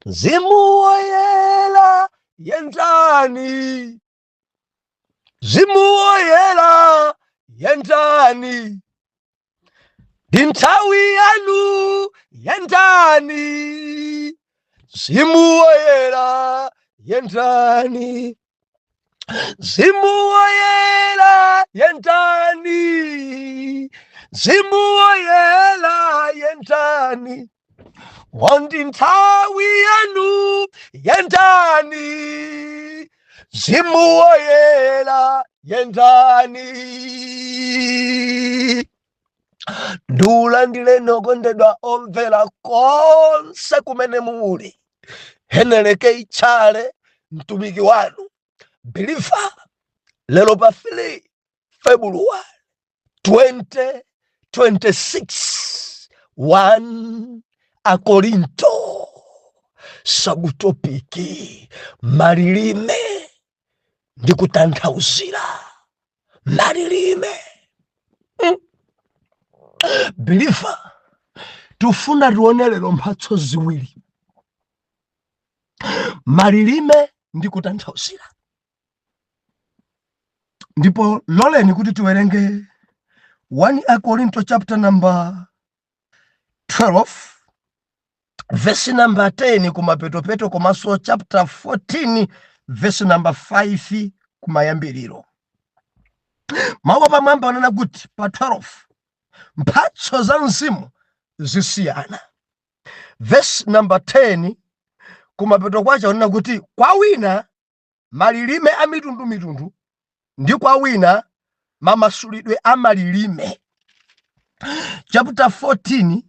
Mzimu Woyera yendani, Mzimu Woyera yendani, ndi nthawi yanu yendani, Mzimu Woyera yendani, Mzimu Woyera yendani, Mzimu Woyera yendani, ndi nthawi yanu yendani, Mzimu Woyera yendani. Ndiulandireni okondedwa omvera konse kumene muli. Henry K Tchale, mtumiki wanu believer, lero pa 3 February 2026, 1 Akorinto, subtopic malilime ndi kutanthauzira malilime. Believer, tifuna tione lero mphatso ziwiri, malilime ndi kutanthauzira. Ndipo loleni kuti tiwerenge 1 Akorinto chapter number 12 verse number 10 kumapetopeto, komanso chapter 14 verse number 5 kumayambiriro. Mawu pamwamba anena kuti pa 12, mphatso za mzimu zisiyana. Verse number 10 kumapeto kwacha anena kuti kwa wina malilime a mitundumitundu ndi kwa wina mamasulidwe a malilime. Chapter 14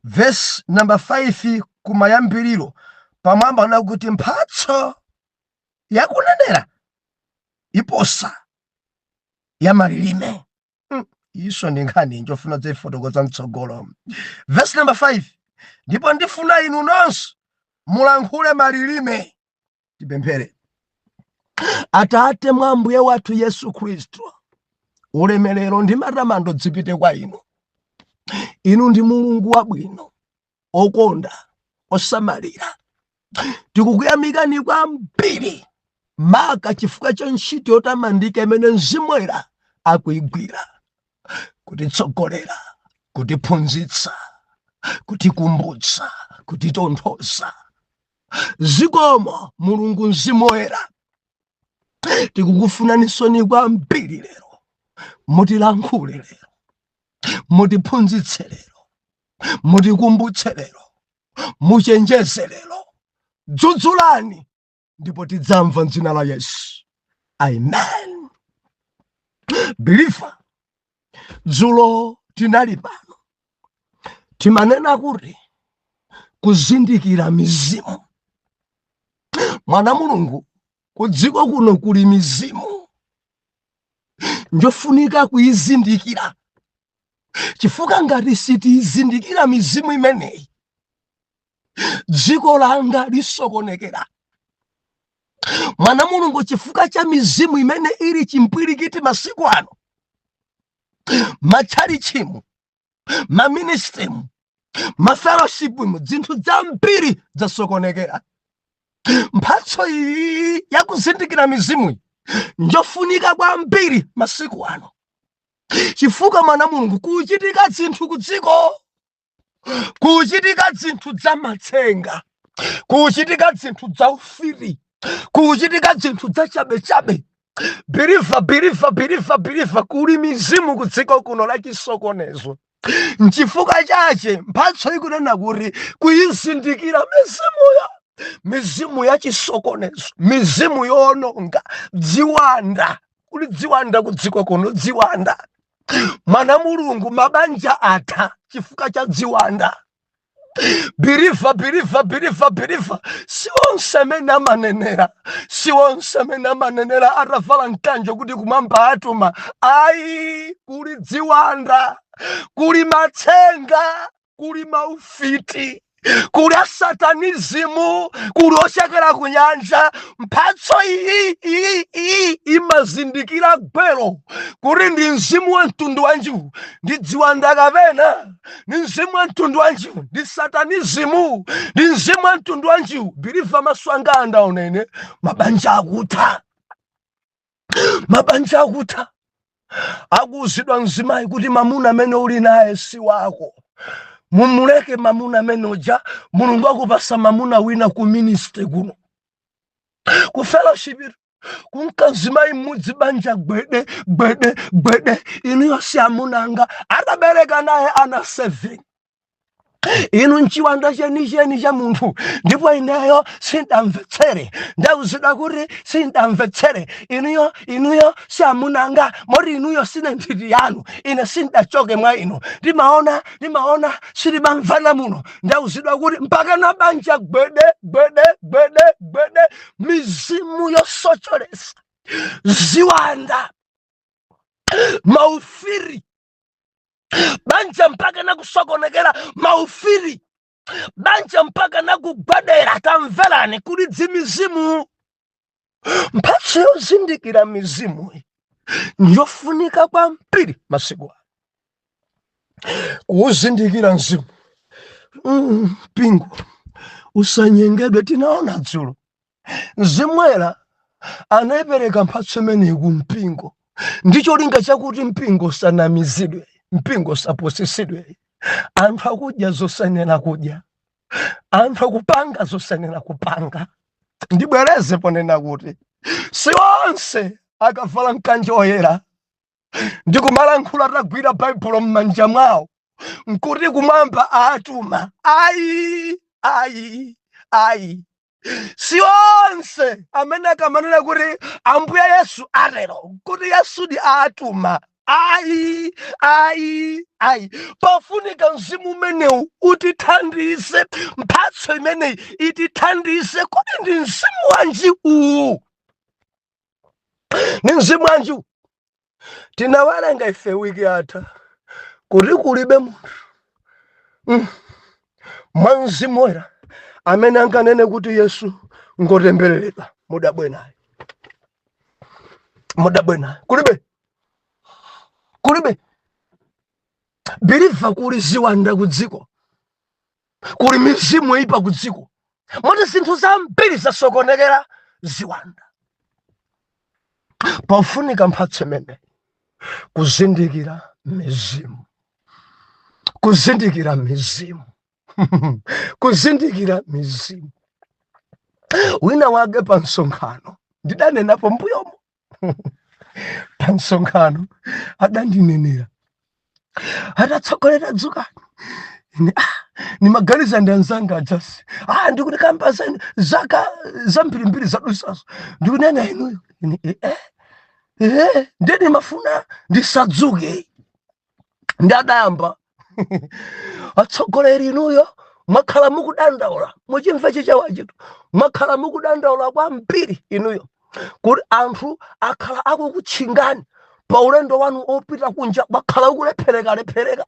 verse number 5 kumayambiriro pamwamba anena kuti mphatso yakunenera iposa ya malilime. Iso ndi nkhani njofuna dzifotokoza mtsogolo. Verse number 5, ndipo ndifuna inu nonse mulankhule malilime. Tipemphere. Atate mwa Ambuye wathu Yesu Khristu, ulemerero ndi matamando zipite kwa inu. Inu ndi Mulungu wabwino, okonda, osamalira. Tikukuyamikani kwambiri maka chifukwa cha ntchito yotamandika imene Mzimu Woyera akuyigwira kutitsogolera, kutiphunzitsa, kutikumbutsa, kutitonthoza. Zikomo Mulungu Mzimu Woyera. Tikukufunanisoni kwambiri lero, mutilankhule lero, mutiphunzitse lero, mutikumbutse lero, muchenjeze lero, dzudzulani ndipo tidzamva m'dzina la Yesu, amen. Believer, dzulo tinali pano, timanena kuti kuzindikira mizimu. Mwana Mulungu, ku dziko kuno kuli mizimu njofunika kuyizindikira, chifukwa ngati sitiyizindikira mizimu imeneyi, dziko langa lisokonekera. Mwana Mulungu, chifukwa cha mizimu imene ili chimpwirikiti masiku ano matchalichimu, maministrymu, mafellowshipimu, zinthu zambiri zasokonekera. Mphatso iyi yakuzindikira mizimu njofunika kwambiri masiku ano, chifukwa mwana Mulungu, kuchitika zinthu ku dziko, kuchitika zinthu zamatsenga, kuchitika zinthu zaufiti, kuchitika zinthu zachabechabe. Believer, believer, believer, believer, kuli mizimu ku dziko kuno la chisokonezo. Nchifukwa chache mphatso ikunena kuti kuyizindikira mizimuyo, mizimu ya chisokonezo, mizimu yoononga, dziwanda. Kuli dziwanda ku dziko kuno, dziwanda. Mwana Mulungu, mabanja atha chifukwa cha dziwanda. Believer, believer, believer, believer, si onse amene amanenera, si onse amene amanenera atavala mkanjo kuti kumwamba atuma. Ayi, kuli dziwanda, kuli matsenga, kuli maufiti. Kuli asatanism, kuli ochokera ku nyanja. Mphatso iyi iyi iyi imazindikira gwero kuti ndi mzimu wa mtundu wanjiwu, ndi dziwanda kapena ndi mzimu wa mtundu wanjiwu, ndi satanism, ndi mzimu wa mtundu wanjiwu. Believer, maso anga andaonene mabanja akutha, mabanja akutha. Akuuzidwa mzimayi kuti mamuna amene uli naye si wako, mumuleke mamuna amene uja, Mulungu akupasa mamuna wina. Ku ministry kuno, ku fellowship, kunka mzimayi mmudzi, banja gwede gwede gwede. Inuyo si amunanga. Atabereka naye ana 7. Inu nchiwanda chenicheni cha munthu, ndipo ineyo sindamvetsere. Ndauzidwa kuti sindamvetsere. Inuyo, inuyo si amunanga, moti inuyo sine nthiti yanu, ine sindachoke mwa inu, ndimaona, ndimaona silibamvana muno. Ndauzidwa kuti mpaka na banja gwede gwede gwede gwede. Mizimu yosocholesa, ziwanda, maufiri, banja mpaka nakusokonekera, maufiri, banja mpaka nakugwadera. Tamverani, kuli dzimizimu. Mphatso yozindikira mizimu njofunika kwambiri masiku ano, kuuzindikira mzimu. Mpingo usanyengedwe. Tinaona dzulo, Mzimu anayipereka mphatso imeneyi ku mpingo ndi cholinga chakuti mpingo usanamizidwe, mpingo usapusisidwe. Anthu akudya zosanena kudya, anthu akupanga zosanena kupanga. Ndibwereze ponena kuti si onse akavala mkanjo oyera ndi kumalankhula atagwira Baibulo m'manja mwawo nkuti kumwamba atuma. Ayi, ayi, ayi. Si onse amene akamanena kuti Ambuye Yesu atero kuti Yesudi atuma. Ayi, ayi, ayi. Pafunika mzimu umenewu utithandize, mphatso imeneyi itithandize. Kodi ndi mzimu wanji uwu? Ndi mzimu wanji uwu? Tinawerenga ife wiki yatha kuti kulibe munthu mwa Mzimu Woyera amene anganene kuti Yesu ngotembereredwa. Mudabwe naye, mudabwe naye. Kulibe, kulibe. Believer, kuli ziwanda ku dziko, kuli mizimu ipa ku dziko, moti zinthu zambiri zasokonekera ziwanda. Pofunika mphatso imene kuzindikira mizimu, kuzindikira mizimu, kuzindikira mizimu. Wina wake pa msonkhano, ndidanenapo mbuyomo, pa msonkhano adandinenera, atatsogolera, "Dzukani." Ine, ah, nimaganiza ndi anzanga ajasi. Ah, ndikuti kamba zanu zaka zambirimbiri zadusazo, ndikunena inuyo. Ine, eh, eh, eh, ndiye ndimafuna ndisadzuke. Ndi adayamba, "Atsogoleri, inuyo mwakhala mukudandaula." Muchimve Chichewa chitu. "Mwakhala mukudandaula kwambiri inuyo kuti anthu akhala akukutchingani pa ulendo wanu opita kunja, mwakhala ukulephereka lephereka.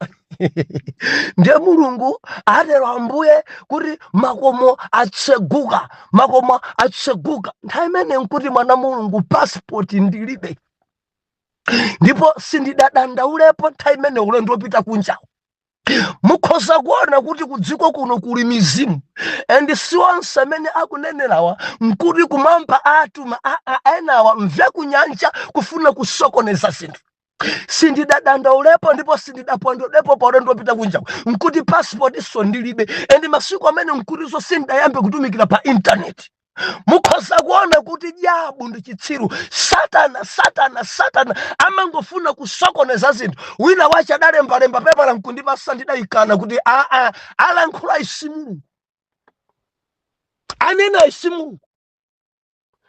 Ndiye Mulungu atero, Ambuye kuti makomo atseguka, makomo atseguka." Nthawi imene nkuti mwana Mulungu passport ndilibe, ndipo sindidadandaulepo nthawi imene ulendo wopita kunja. Mukhoza kuona kuti kudziko kuno kuli mizimu, and si onse amene akunenerawa nkuti kumwamba atuma. Enawa mve kunyanja kufuna kusokoneza zinthu. Sindidadandaulepo ndipo sindidapondedwepo pa ulendo wopita kunja, nkuti passport so ndilibe, and masiku amene nkutinso sindidayambe kutumikira pa intaneti. Mukhoza kuona kuti diabu ndi chitsiru. Satana, satana, satana amangofuna kusokoneza zinthu. Wina wache adalembalemba pepala nkundipasa, ndidayikana kuti aa, alankhula isi Mulungu, anena isi Mulungu.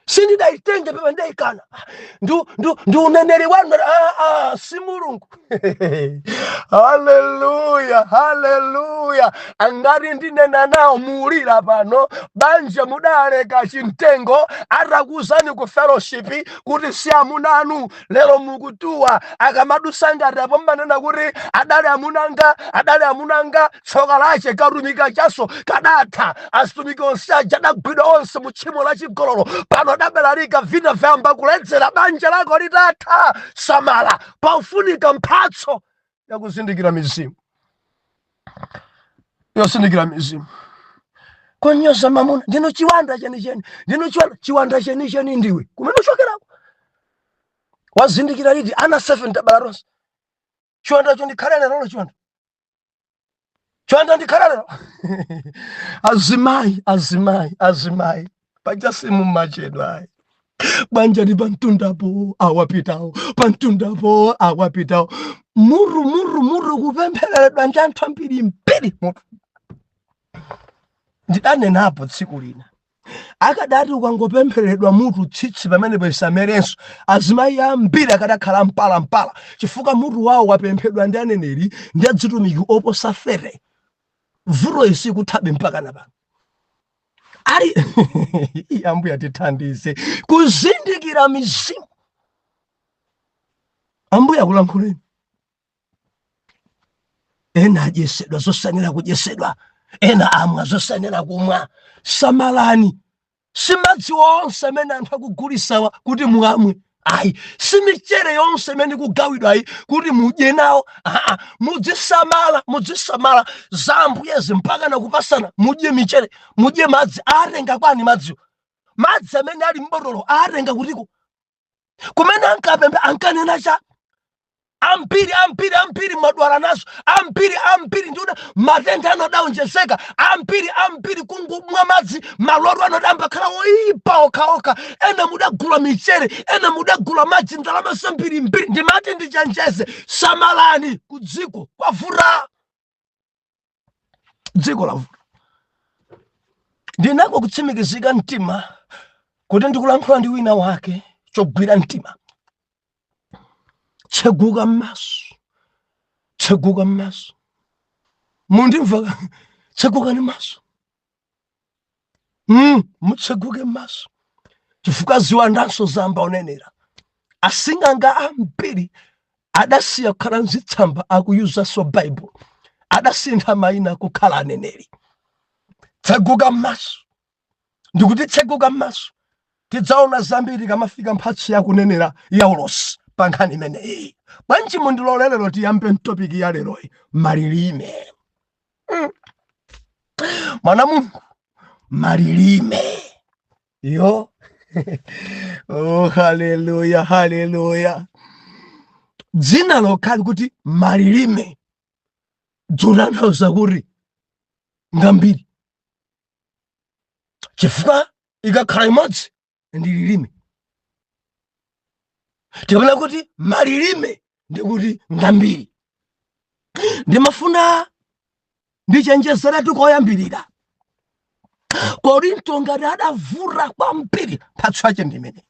Sindidayitenge pepa, ndidayikana. Ndi uneneri wanu. Ah, ah, si Mulungu. Haleluya, haleluya! Angati ndinena nawo muulira pano? Banja mudaleka chimtengo atakuuzani ku fellowship kuti si amuna anu. Lero mukutuwa akamadusa ngati apo, mmanena kuti adali amunanga, adali amunanga. Tsoka lache katumika chaso kadatha. Azitumiki onse aja adagwidwa onse mu tchimo la chigololo. Pano adabalalika, vina vyamba kuledzera banja lako litatha. Samala, paufunika mphatso yakuzindikira mizimu, yosindikira mizimu. Konyoza mamuna, ndino chiwanda chenicheni, ndino chiwanda, chiwanda chenicheni ndiwe. Kumene uchokerako wazindikira liti? Ana 7 tabala tonse. Chiwandacho ndikhale lero, chiwanda, chiwanda ndikhale lero. Azimayi, azimayi, azimayi, paja simumachedwa ayi. Banja li pamtundapo, awapitawo pamtundapo, awapitawo. Muru muru muru kupemphereredwa ndi anthu ambiri mbiri. Mutu ndidanenapo tsiku lina, akadati ukangopemphereredwa mutu, tsitsi pamenepo isamerenso, azimayi ambiri akadakhala mpalampala, chifukwa mutu wawo wapemphedwa ndi aneneri ndi adzitumiki oposa 30. Vuto isi kuthabe mpaka na pano ali. Ambuye tithandize kuzindikira mizimu. Ambuye akulankhuleni. Ena adyesedwa zosanena kudyesedwa, ena amwa zosanena kumwa. Samalani, si madzi onse amene anthu akugulisawa kuti muamwe ayi, si michere yonse imene ikugawidwa ayi kuti mudye nawo. Aa, mudzisamala, mudzisamala za Ambuyezi. Mpaka nakupasana mudye michere, mudye madzi. Atenga kwani madziwo? Madzi amene ali mbotolo atenga kutiko? Kumene ankapempha ankanena cha ambiri, ambiri, ambiri mwadwala nazo, ambiri, ambiri ndiuda matenda anodawonjezeka, ambiri, ambiri kungumwa madzi maloto anodamba khala oyipa okhaokha. Ena mudagula michere, ena mudagula madzi ndalama zambirimbiri. Ndimati ndichenjeze, samalani, ku dziko kwavuta, dziko lavuta. Ndinako kutsimikizika mtima kuti ndikulankhula ndi wina wake chogwira mtima. Tseguka m'maso, tseguka m'maso. Mundimva? Tsegukani maso. Mutseguke m'maso, chifukwa ziwandanso zamba unenera. Asing'anga ambiri adasiya kukhala mzitsamba, akuyuzanso Baibulo, adasintha mayina kukhala aneneri. Tseguka m'maso, ndikuti tseguka m'maso. Tidzaona zambiri kamafika mphatso yakunenera ya ulosi pa nkhani imeneyi. Bwanji mundilole lero tiyambe topic ya leroyi, malilime. Mwana Mulungu, malilime yo. Oh, haleluya, haleluya! Dzina lokhali kuti malilime dzotanthauza kuti ngambiri, chifukwa ikakhala imodzi ndi lilime. Tikapena kuti malilime ndikuti ngambiri. Ndimafuna ndichenjezeretu koyambirira, Korinto ngati adavuta kwambiri, mphatso yache ndi imene.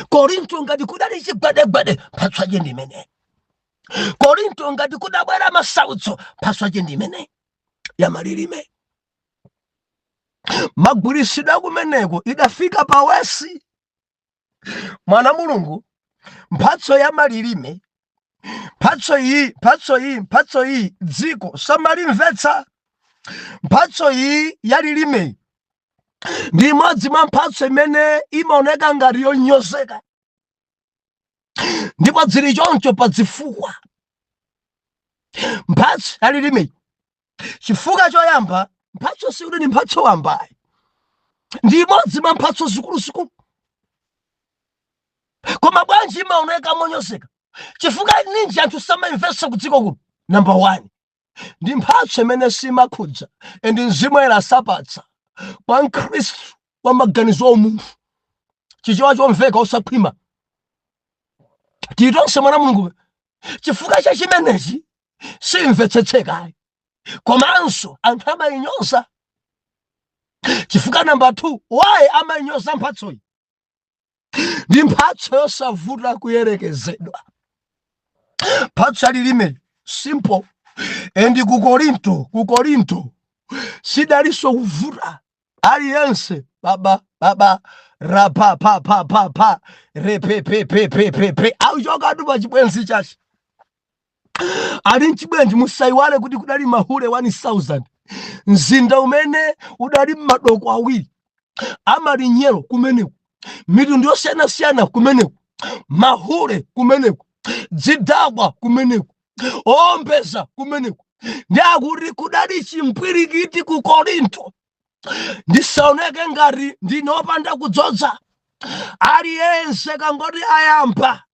Korinto ngati kudali chigwadegwade, mphatso yache ndi imene. Korinto ngati kudabwera masautso, mphatso yache ndi imene ya malilime. Magwiritsidwe akumeneko idafika pawesi. Mwana Mulungu, mphatso ya malilime, mphatso iyi, mphatso iyi, mphatso iyi, dziko samalimvetsa. Mphatso iyi ya lilime ndi imodzi mwa mphatso imene imaoneka ngati yonyozeka, ndipo zili choncho pa zifukwa. Mphatso ya lilime, chifukwa choyamba, mphatso sikuti ndi mphatso wambayi, ndi imodzi mwa mphatso zikuluzikulu. Koma bwanji imaoneka monyozeka? Chifukwa ninji anthu samaimvetsa ku dziko kuno? Number one, ndi mphatso imene simakhudza and Mzimu Woyera sapatsa kwa Mkhristu wa maganizo omunthu. Chichewa chomveka, osakhwima, titonse mwana Mulungu. Chifukwa cha chimenechi simvetsetsekayi, komanso anthu amayinyoza. Chifukwa number 2, why amayinyoza mphatsoyi? Ndi mphatso yosavuta kuyerekezedwa. Mphatso ya lilime, simple. And ku Korinto sidalinso kuvuta. Aliyense baba baba, rapa pa pa pa pa, repe pe pe pe pe pe, auchokatu pa chibwenzi chache. Ali mchibwenzi. Musayiwale kuti kudali mahule 1000, mzinda umene udali madoko awiri, amalinyero kumeneku, mitundu yosiyanasiyana kumeneku, mahule kumeneku, dzidakwa kumeneku, owombeza kumeneku. Ndi akuti kudali chimpwirikiti ku Korinto. Ndisaoneke ngati ndinopanda kudzodza. Aliyense kangoti ayamba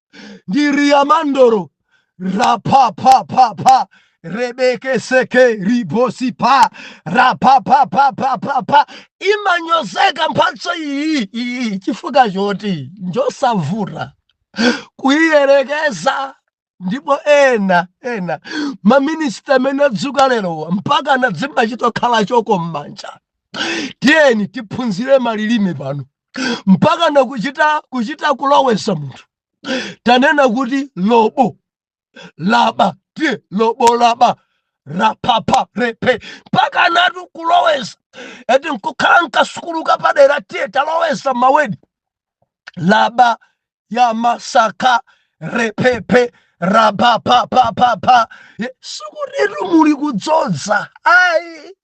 ndi riamandoro, rapapapapa, rebekeseke, ribosipa, rapapapapapa. Imanyozeka mphatso iyi iyi chifukwa choti njosavuta kuyiyerekeza. Ndipo ena maminista amene adzuka lerowa mpaka nadzimachitokhala choko m'manja, "Tiyeni tiphunzire malilime pano," mpaka na kuchita kulowesa munthu, "Tanena kuti lobo laba, tiye lobo laba, rapapa repe," mpaka natu kulowesa eti nkukhala nkasukulu kapadera, "Tiye talowesa mawedi laba ya masaka repepe rapapapapapa." Sikutitu muli kudzodza ayi,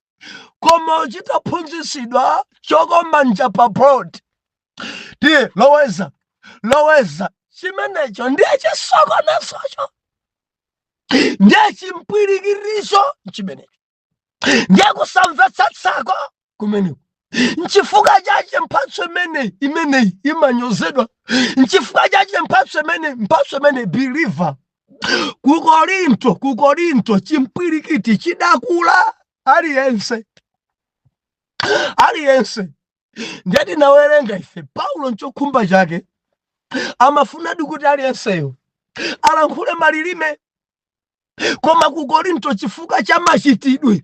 koma uchitaphunzitsidwa choko manja pa board, "Tiye loweza, loweza." Chimenecho ndiye chisokonezocho, ndiye chimpwirikiricho chimenecho, ndiye kusamvetsatsako kumeneko. Nchifukwa chache mphatso imeneyi imanyozedwa. Nchifukwa chache mphatso imeneyi, believer, ku Korinto chimpwirikiti chidakula. Aliyense, aliyense. Ndiye tinawerenga ife, Paulo nchokhumba chake amafunadi kuti aliyenseyo alankhule malilime, koma ku Korinto chifukwa cha machitidwe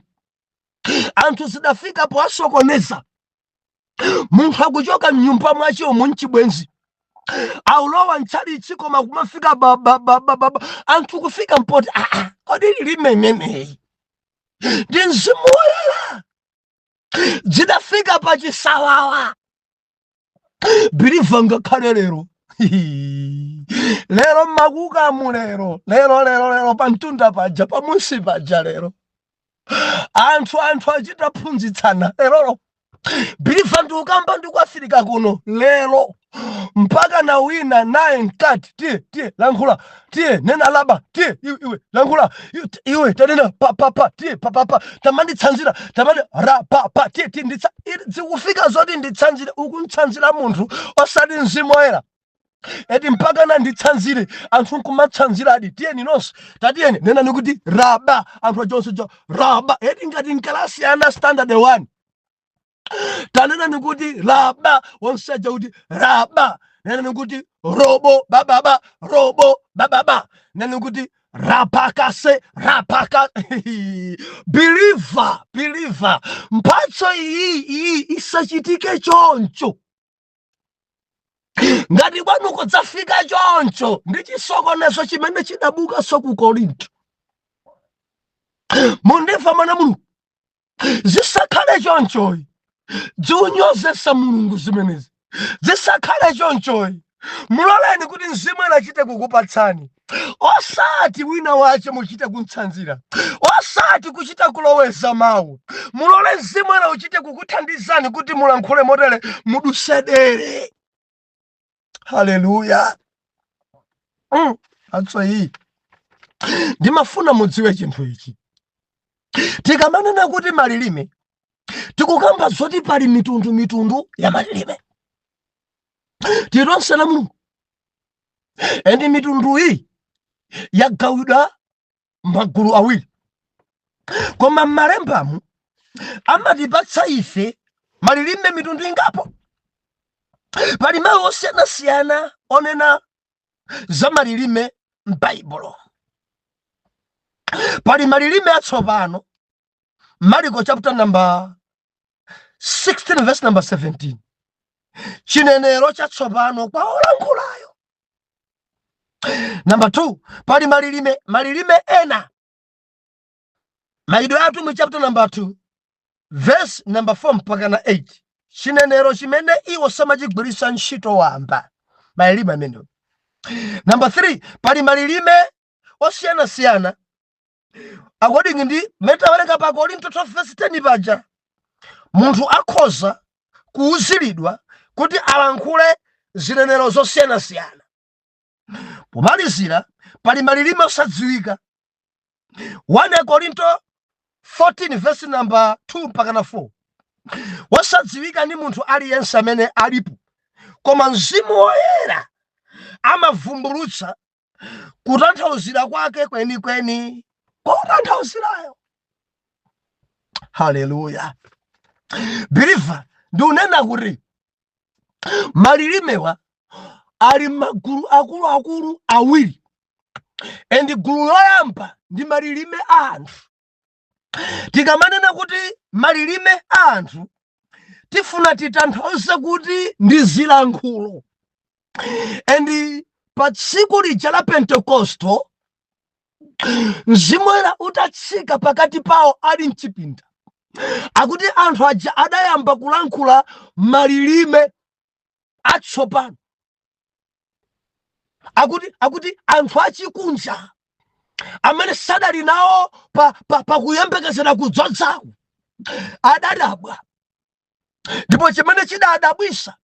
anthu zidafika powasokoneza. Munthu akuchoka mnyumba mwache umu mchibwenzi, aulowa mtchalichi, koma kumafika bababababa, anthu kufika mpoti, "Aa, kodi lilime imeneyi ndi Mzimu Woyera?" Zidafika pa chisawawa, believer. Ngakhale lero, lero mmakukamu, lero lero lero lero, pamtunda paja, pamusi paja, lero anthu achitaphunzitsana lerolo, believer. Ndiukamba ndi ku Afirika kuno lero, mpaka na wina naye mkati, "Tiye, tiye lankhula, tiye nena laba, tiye iwe, iwe lankhula, iwe tanena pa pa pa, tiye pa pa pa, tamanditsanzira, tamandi ra pa pa, tiye tiye nditsa." Zikufika zoti nditsanzire, ukuntsanzira munthu osati Mzimu Woyera eti. Mpaka na nditsanzire, anthu nkumatsanziradi, "Tiyeni nonse, tatiyeni nenani kuti raba." Anthu ajonse jo raba eti, ngati mkalasi ana standard 1, "Tanenani kuti raba." Onse aja kuti raba. "Nenani kuti robo bababa, robo bababa." "Nenani kuti rapakase, rapaka." Believer, believer, mphatso iyi isachitike choncho. Ngati kwanu kudzafika choncho, ndi chisokonezo chimene chidabukanso ku Korinto. Mundimva, mwana Mulungu? Zisakhale chonchoyi, ziunyozesa Mulungu zimenezi. Zisakhale chonchoyi. Muloleni kuti Mzimu achite kukupatsani, osati wina wache muchite kuntsanzira, osati kuchita kuloweza mawu. Mulole Mzimu ena uchite kukuthandizani kuti mulankhule motere, mudusedere. Haleluya! Mphatso iyi, ndimafuna mudziwe chinthu ichi. Tikamanena kuti malilime, tikukamba zoti pali mitundu mitundu ya malilime. Tilonse la Mulungu, and mitundu iyi yagawidwa magulu awiri, koma m'malembamu amatipatsa ife malilime mitundu ingapo. Pali mawu osiyanasiyana onena za malilime m'Baibulo. Pali malilime atsopano, Mariko chapter number 16 verse number 17. Chinenero chatsopano kwa olankhulayo. Number 2, pali malilime ena. Machitidwe Atumwi chapter number 2 verse number 4 mpaka na 8, chinenero chimene iwo samachigwiritsa ntchito wamba, malilime amenewo. Number 3, pali malilime osiyanasiyana according ndi mmene tawerenga pa Korinto 12 verse 10 paja. Munthu akhoza kuuziridwa kuti alankhule zinenero zosiyanasiyana. Pomalizira, pali malilime osadziwika, 1 Korinto 14 verse number 2 mpaka na 4, wosadziwika ndi munthu aliyense amene alipo, koma Mzimu Woyera amavumbulutsa kutanthauzira kwake kwenikweni kotanthauzirayo. Haleluya! Believer, ndiunena kuti malilimewa ali magulu akuluakulu awiri, and gulu loyamba ndi malilime a anthu. Tikamanena kuti malilime a anthu, tifuna titanthauze kuti ndi zilankhulo. And pa tsiku lija la Pentekosto, Mzimu Woyera utatsika pakati pawo ali mchipinda, akuti anthu aja adayamba kulankhula malilime atsopano. Akuti anthu achikunja amene sadali nawo pa kuyembekezera kudzodzawo adadabwa, ndipo chimene chidadabwisa,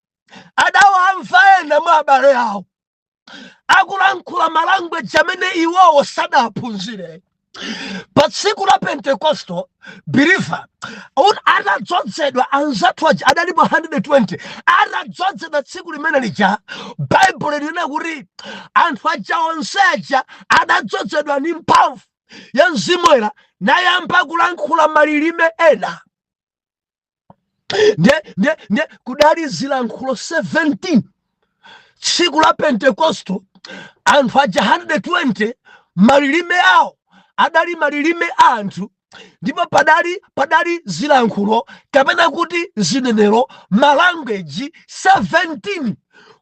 adawamva ena mwa abale awo akulankhula ma language amene iwowo sadaphunzire. Pa tsiku la Pentekosto, believer, atadzozedwa, anzathu aja adalipo 120, atadzozedwa tsiku limene lija, Baibulo linena kuti anthu aja onse aja adadzozedwa ndi mphamvu ya Mzimu Woyera, nayamba kulankhula malilime ena. Ndiye kudali zilankhulo 17 tsiku la Pentekosto. Anthu aja 120, malilime awo adali malilime a anthu, ndipo padali zilankhulo kapena kuti zinenero, ma language 17.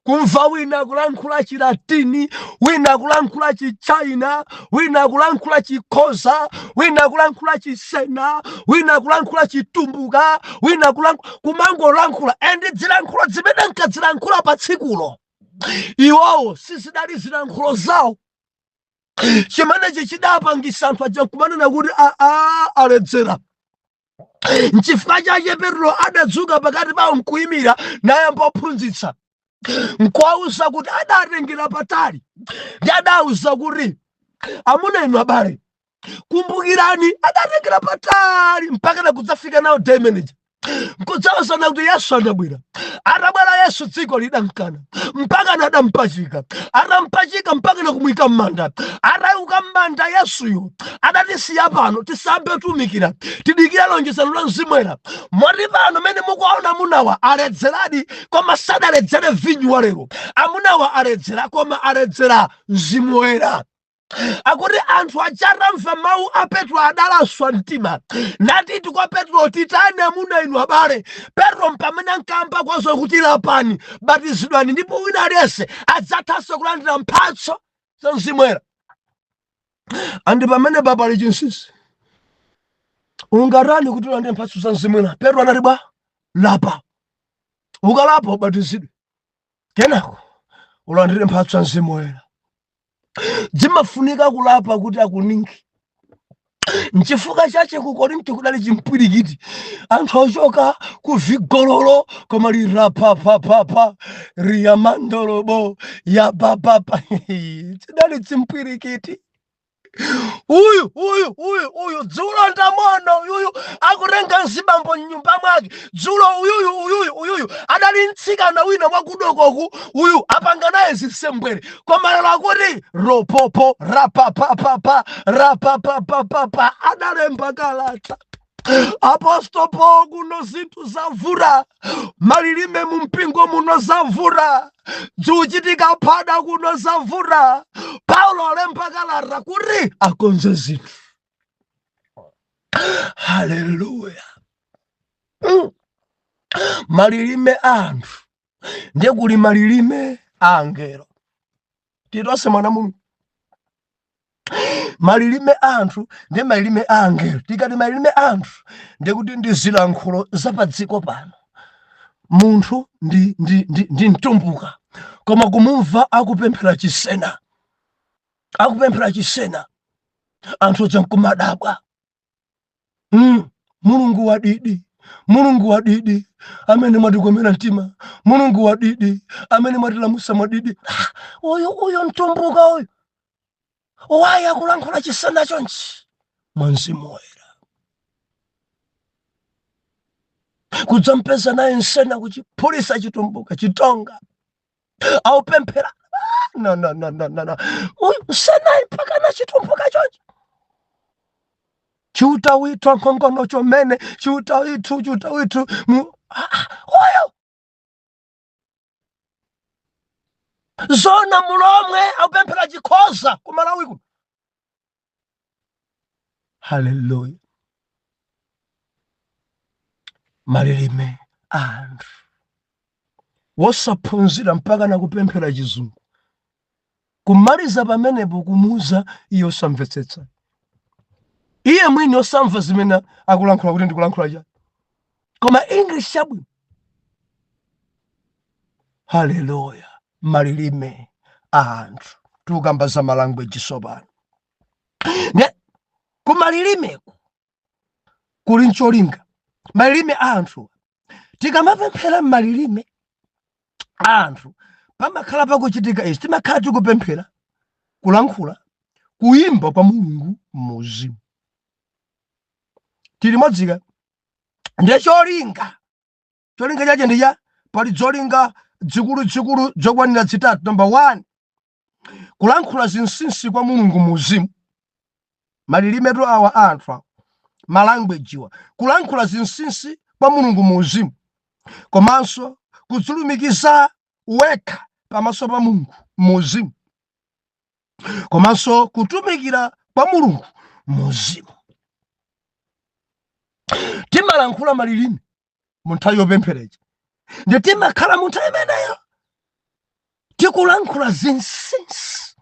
Kumva wina kulankhula Chilatini, wina kulankhula Chichina, wina kulankhula Chikhoza, wina kulankhula Chisena, wina kulankhula Chitumbuka, wina kumangolankhula. And zilankhulo zimene nkazilankhula pa tsikulo iwowo sizidali zilankhulo zawo. Chimenechi chidapangisa anthu aja kumanena kuti aa, aledzera. Nchifukwa chake Petro adadzuka pakati pawo nkuyimira, nayamba kuphunzitsa, nkuwauza kuti adatengera patali, ndi adauza kuti, "Amuna inu abale, kumbukirani." Adatengera patali mpaka na kudzafika nawo day manager, nkudzauzana kuti Yesu adabwera. Atabwera Yesu, dziko lidamkana mpaka na adampachika. Atampachika, mpaka na kumuyika m'manda. Atauka m'manda Yesuyo, adatisiya pano tisambe tumikira, tidikira lonjezano la Mzimu Woyera. Moti pano mene mukuwaona amunawa aledzeradi, koma sadaledzere vinyu wa lero. Amunawa aledzera, koma aledzera Mzimu Woyera. Akuti anthu achatamva mawu a Petro adalaswa mtima, natiti kwa Petro, "Titani, amuna inu abale?" Petro mpamene ankamba kwazo kuti, "Lapani, batizidwani, ndipo wina aliyense adzathanso kulandira mphatso za Mzimu Woyera." And pamene pali chinsinsi, ungatani kuti ulandire mphatso za Mzimu Woyera? Petro anati bwa, "Lapa, ukalapa ubatizidwe, kenako ulandire mphatso za Mzimu Woyera." Zimafunika kulapa kuti akuningi. Nchifukwa chache ku Korinto kudali chimpwirikiti, anthu ochoka ku vigololo, koma lirapapapapa riyamandolobo yapapapa, chidali chimpwirikiti. Uyu, uyu, uyu, uyu dzulo ndamuona uyuyu akutenga mzibambo mnyumba mwake dzulo. Uyuyu, uyuyu, uyuyu adali mtsikana wina wakudokoku, uyu apanga naye zisembwere, koma lero akuti ropopo rapapapapa rapapapapapa. Adalemba kalata Apostle Paul, "Kuno zinthu zavura, malilime mu mpingo muno zavura, zikuchitika phada kuno, zavura." Paulo alemba kalata kuti akonze zinthu. Haleluya! Malilime a anthu Ndiye kuli malilime a angelo. Titonse mwana Mulungu. Malilime a anthu ndi malilime a angelo. Tikati malilime a anthu, ndiye kuti ndi zilankhulo za pa dziko pano. Munthu ndi mtumbuka, koma kumumva akupemphera chisena, akupemphera chisena, anthu aja nkumadabwa. Mulungu wadidi, Mulungu wadidi amene mwatikomera mtima, Mulungu wadidi amene mwatilamusa mwadidi. Ah, uyu mtumbuka uyu wayi akulankhula chisena chonchi mwa Mzimu Woyera. Kudzampeza naye nsena kuchiphulisa chitumbuka chitonga aupemphera. Ah, no, no, no, no, no, no. Uyu nsenayi mpaka na chitumbuka chonchi. Chiuta withu ankhongono chomene chiuta withu, chiuta withu uyu zona mulomwe akupemphera chikhoza ku Malawi kuno. Haleluya. Malilime a anthu wosaphunzira mpaka nakupemphera chizungu, kumaliza pamenepo kumuuza iye osamvetsetsa, iye mwini osamva zimene akulankhula kuti ndikulankhula chani, koma English chabwino. Haleluya. Malilime a anthu, tikukamba za malanguage tsopano. Ne kumalilimeko kuli ncholinga. Malilime a anthu, tikamapemphera m'malilime a anthu pamakhala pakuchitika izi. Timakhala tikupemphera, kulankhula, kuyimba kwa Mulungu muuzimu. Tili modzika ndiye cholinga, cholinga chache ndicha pali zolinga zikuluzikulu zokwanira zitatu. Number 1, kulankhula zinsinsi kwa Mulungu muuzimu. Malilimetu awa a anthu awa, malanguagewa, kulankhula zinsinsi kwa Mulungu muuzimu, komanso kudzilumikiza wekha pamaso pa Mulungu muuzimu, komanso kutumikira kwa Mulungu muuzimu. Timalankhula malilime mu nthawi yopemphereja, ndi timakhala mu nthawi imeneyo tikulankhula zinsinsi.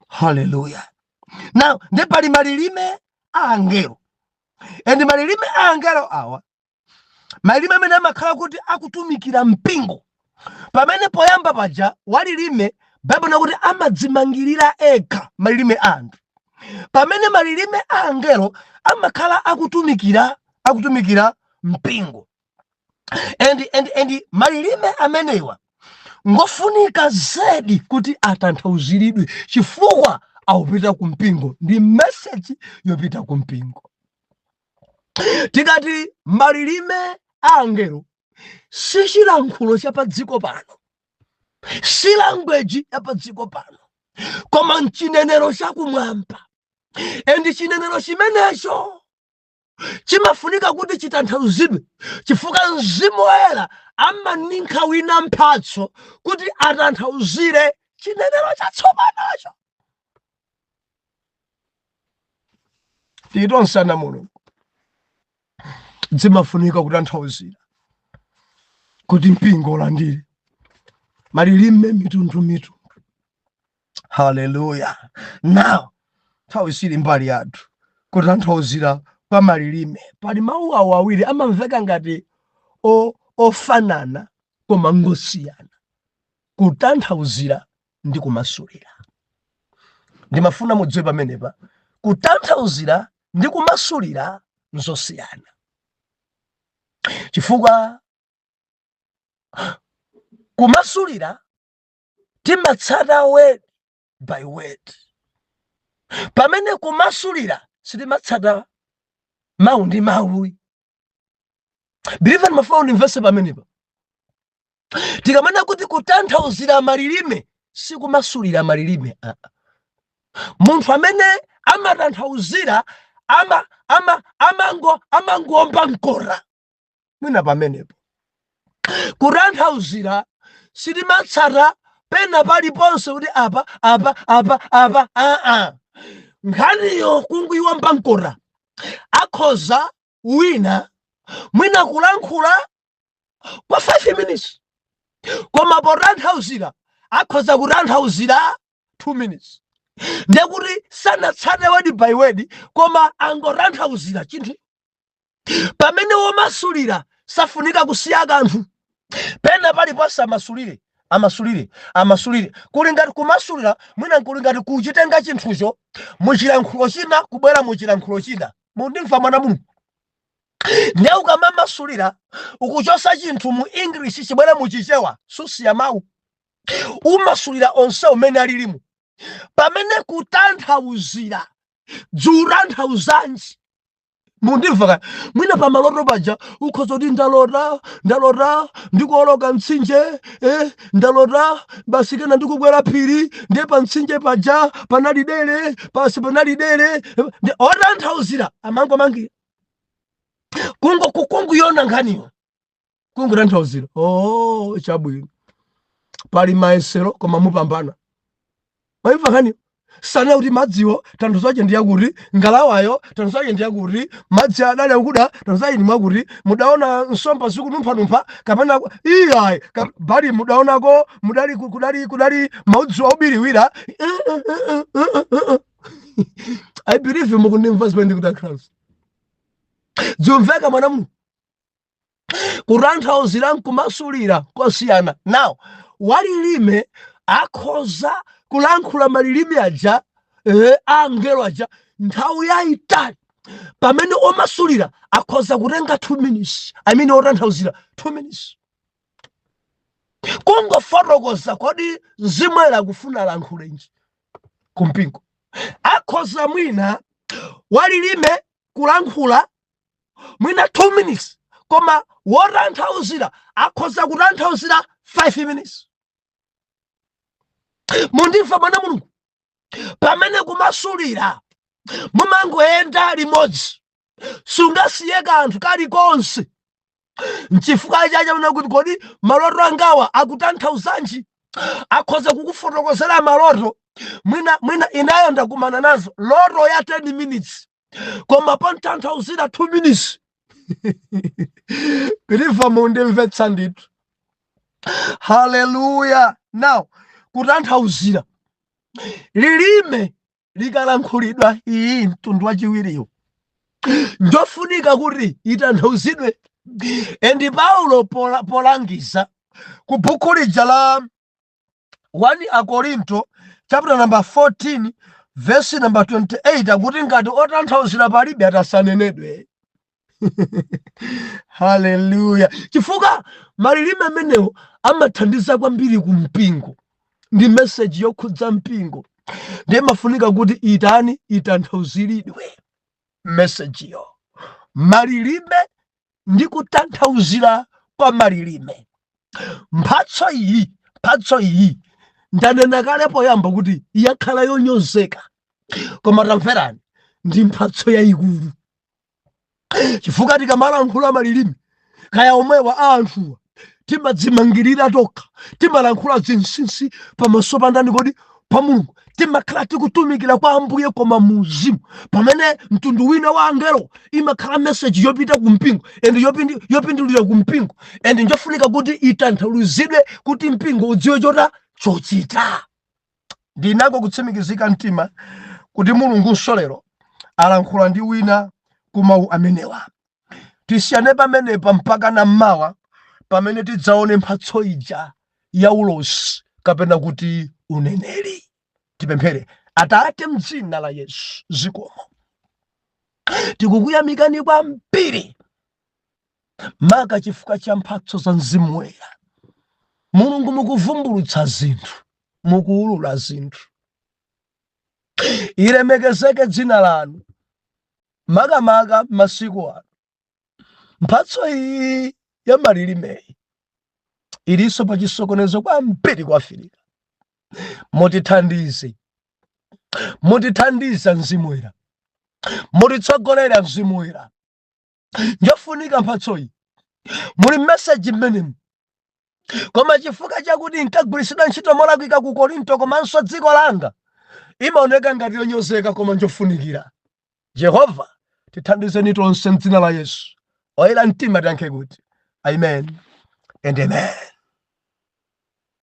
Haleluya. Now ndi pali malilime a angelo, and malilime a angelo awa, malilime amene amakhala kuti akutumikira mpingo. Pamene poyamba paja walilime, Baibulo nakuti amadzimangirira ekha malilime a anthu, pamene malilime a angelo amakhala akutumikira mpingo. And malilime amenewa ngofunika zedi kuti atanthauziridwe, chifukwa akupita ku mpingo, ndi message yopita ku mpingo. Tikati malilime a angelo, si chilankhulo cha pa dziko pano, si language ya pa dziko pano, koma mchinenero chakumwamba. And chinenero chimenecho chimafunika kuti chitanthauzidwe, chifukwa Mzimu Woyera amaninkha wina mphatso kuti atanthauzire chinenero chatsopanocho. Titonse ana Mulungu, zimafunika kutanthauzira kuti mpingo ulandire malilime mitundu mitundu. Haleluya. Now nthawi sili mbali yathu kutanthauzira kwa malilime. Pali mawu awo awiri amamveka ngati ofanana koma ngosiyana, kutanthauzira ndi kumasulira. Ndimafuna mudziwe pamenepa, kutanthauzira ndi kumasulira nzosiyana, chifukwa kumasulira timatsata word by word, pamene kumasulira sitimatsata mawu ndi mawu. Believer, ndimafuna undimvetse pamenepa. Tikamana kuti kutanthauzira malilime si kumasulira malilime. Munthu amene amatanthauzira amangomba mkora mwina pamenepo. Kutanthauzira sitimatsata pena paliponse kuti apa, apa, apa, apa, aa. Nkhaniyo kungoiwomba mkora, akhoza wina mwina kulankhula kwa 5 minutes, koma potanthauzira akhoza kutanthauzira 2 minutes. Ndiye kuti sanatsate word by word, koma angotanthauzira chinthu, pamene womasulira safunika kusiya kanthu pena paliponse. Amasulire, amasulire, amasulire. Kuli ngati kumasulira mwina kuli ngati kuchitenga chinthucho muchilankhulo china kubwera muchilankhulo china. Mundimva, mwana Mulungu? Ndiye ukamamasulira, ukuchosa chinthu mu English chibwere muchichewa, susiya mawu, umasulira onse umene alilimu. Pamene kutanthauzira, dziutanthauzanji? Mundimva ka? Mwina pamaloto paja ukhoza kuti, "Ndalota, ndalota ndikuoloka mtsinje, ndalota basi kena ndikukwera phiri, ndiye pa mtsinje paja panali dere, pasi panali dere." Ndi otanthauzira amangomangira kungo kukunguyona nkhaniyo, kungotanthauzira, "Oh, chabwino, pali mayesero koma mupambana." Maimva nkhaniyo? Sana kuti madziwo tanthauzo lake ndi yakuti, ngalawayo tanthauzo lake ndi yakuti, madzi adali akuda tanthauzo lake ndi mwakuti, mudaona nsomba zikunumphanumpha kapena iyayi, bali mudaonako mudali kudali maudzu obiriwira. I believe mukundimva zimene ndikutanthauza. Zimveka, mwana Mulungu? Kutanthauzira nkumasulira kosiyana. Now, walilime akhoza kulankhula malilime aja, angelo aja, nthawi yayitali, pamene omasulira akhoza kutenga 2 minutes, I mean, otanthauzira 2 minutes kungofotokoza kodi Mzimu akufuna alankhulenji kumpingo. Akhoza mwina walilime kulankhula mwina 2 minutes, koma wotanthauzira akhoza kutanthauzira 5 minutes. Mundimva, mwana Mulungu? Pamene kumasulira mumangoyenda limodzi, sungasiye kanthu kalikonse. Nchifukwa chache kuti kodi maloto angawa akutanthauzanji? Akhoza kukufotokozera maloto mwina inayo ndakumana nazo, loto ya 10 minutes koma pontanthauzira 2 minutes. Believer, mundimvetsa ndithu? Haleluya! Now, kutanthauzira lilime likalankhulidwa, iyi mtundu wachiwiriwo njofunika kuti itanthauzidwe. And Paulo polangiza ku buku lija la 1 Akorinto chapter number 14 verse number 28 akuti ngati otanthauzira palibe, atasanenedwe. Haleluya! Chifukwa malilime amenewo amathandiza kwambiri ku mpingo, ndi message yokhudza mpingo, ndiye mafunika kuti itani? Itanthauziridwe message-yo. Malilime ndi kutanthauzira kwa malilime, mphatso iyi ndanena kale poyamba kuti yakhala yonyozeka, koma tamverani, ndi mphatso yayikulu, chifukwa tikamalankhula malilime, kaya omwewa a anthuwa, timadzimangirira tokha, timalankhula zinsinsi pamaso pa ndani kodi? Pa Mulungu. Timakhala tikutumikira kwa Ambuye koma muzimu, pamene mtundu wina wa angelo imakhala message yopita kumpingo and yopindulira kumpingo, and njofunika kuti itanthauzidwe kuti mpingo udziwe chota chochita. Ndinako kutsimikizika mtima kuti Mulungunso lero alankhula ndi wina ku mawu amenewa. Tisiyane pamenepa mpaka na mmawa, pamene tidzaone mphatso ija ya ulosi kapena kuti uneneri. Tipemphere. Atate, mdzina la Yesu, zikomo, tikukuyamikani kwambiri maka chifukwa cha mphatso za Mzimu Woyera. Mulungu, mukuvumbulutsa zinthu, mukuwulula zinthu. Ilemekezeke dzina lanu. Makamaka masiku ano mphatso iyi ya malilimeyi ilinso pa chisokonezo kwambiri ku Afirika. Mutithandize, mutithandiza Mzimu Woyera, mutitsogolera Mzimu Woyera. Njofunika mphatso iyi, muli message mmenemu, koma chifukwa chakuti inkagwiritsidwa ntchito molakwika ku Korinto komanso dziko langa, imaoneka ngati yonyozeka, koma njofunikira. Jehova, tithandizeni tonse mdzina la Yesu. Oyera mtima tiyankhe kuti amen. and amen.